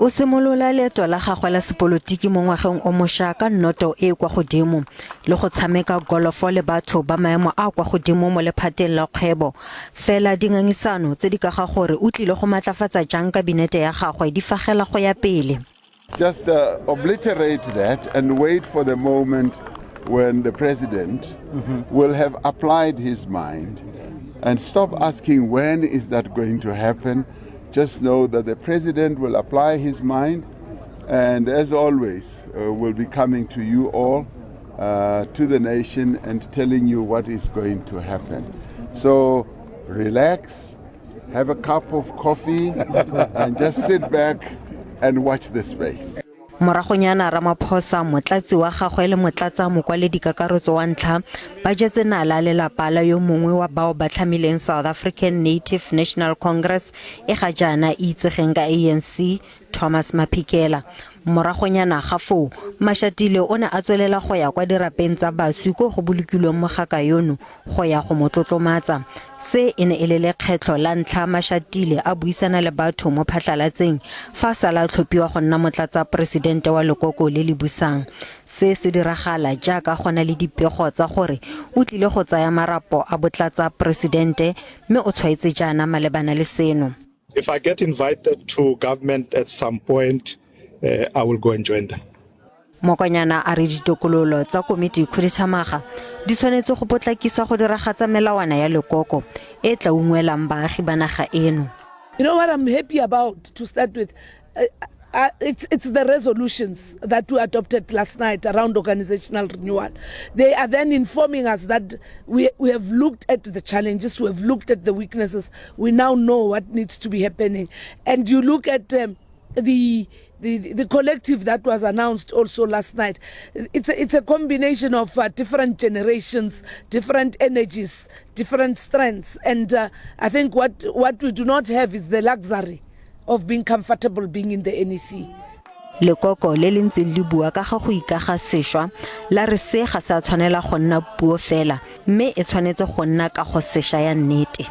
O simolola leeto la gagwe la sepolotiki mo ngwageng o mošwa ka nnoto e e kwa godimo le go tshameka golofo le batho ba maemo a a kwa godimo mo lephateng la kgwebo. Fela dingangisano tse di ka ga gore o tlile go matlafatsa jang kabinete ya gagwe di fagela go ya pele. Just obliterate that and wait for the moment when the president will have applied his mind and stop asking when is that going to happen. Just know that the president will apply his mind and, as always, will be coming to you all, to the nation, and telling you what is going to happen. So relax, have a cup of coffee, and just sit back and watch the space. Moragonyana Ramaphosa, motlatsi wa gagwe le motlatsa mokwaledi kakaretso wa ntlha ba jetse nala lelapa la yo mongwe wa bao ba tlhamileng South African Native National Congress e ga jaana e itsegeng ka ANC, Thomas Maphikela. Moragonyana ga foo, Mashatile o ne a tswelela go ya kwa dirapeng tsa baswi ko go bolokilweng mogaka yono go ya go mo tlotlomatsa. Se e ne e le lekgetlho la ntlha Mashatile a buisana le batho mo phatlalatseng fa a sala a tlhophiwa go nna motlatsa poresidente wa lekoko le le busang. Se se diragala jaaka go na le dipego tsa gore o tlile go tsaya marapo a botlatsa poresidente mme o tshwaetse jaana malebana le seno. If I get invited to government at some point, I will go and join them. Mokonyana a re ditokololo tsa komiti khuduthamaga di tshwanetse go potlakisa go diragatsa melawana ya lekoko e tla ungwelang baagi ba naga eno. You know what I'm happy about to start with? It's the resolutions that we adopted last night around organizational renewal. They are then informing us that we have looked at the challenges, we have looked at the weaknesses, we now know what needs to be happening. And you look at the collective that was announced also last night. It's a combination of different generations, different energies, different strengths. And I think what we do not have is the luxury of being comfortable being in the NEC. Lekoko le le ntseng le bua ka ga go ikaga sešwa la re se ga se a tshwanela go nna puo fela mme e tshwanetse go nna kago sešwa ya nnete.